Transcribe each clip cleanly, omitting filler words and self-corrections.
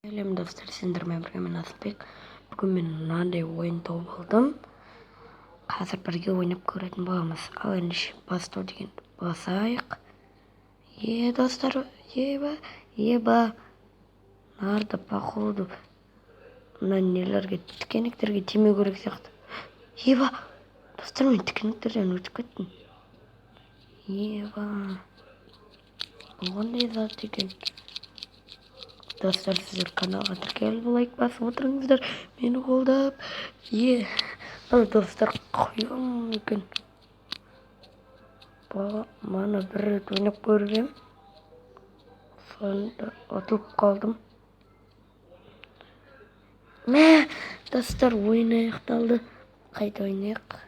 Сәлем, достар! Сендермен бірге мен, Асылбек. Бүгін мен мынандай ойын тауып алдым. Қазір бірге ойнап көретін боламыз. Ал ендеше, бастау деген басайық. Е, достар, еба, еба, нарда, походу, мына нелерге, тікенектерге тимеу керек сияқты. Еба, достар, мен тікенектерден өтіп кеттім. Еба, бұл қандай зат екен? Достар, сіздер каналға тіркеліп, лайк басып отырыңыздар, мені қолдап. Е, мына, достар, қиын екен. Мана бір рет ойнап көріп едім, сонда ұтылып қалдым. Мә, достар, ойын аяқталды. Қайта ойнайық.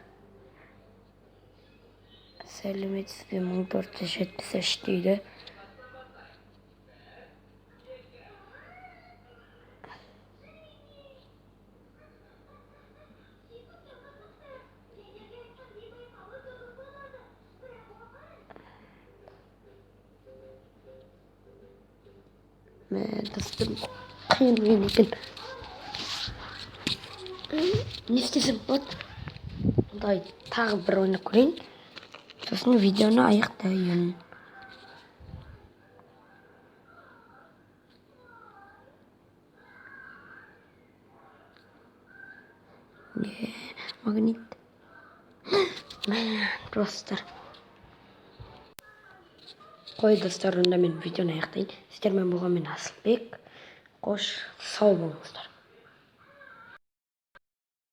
Сәлеметсіз бе, 1473 дейді. Мә, достар, қиын ойын екен. Не істесем болады? Давай тағы бір ойнап көрейін, сосын видеоны аяқтайын. Не, магнит. Мә, достар. Қой, достар, онда мен видеоны аяқтайын. Сіздермен болған мен, Асылбек. Қош, сау болыңыздар.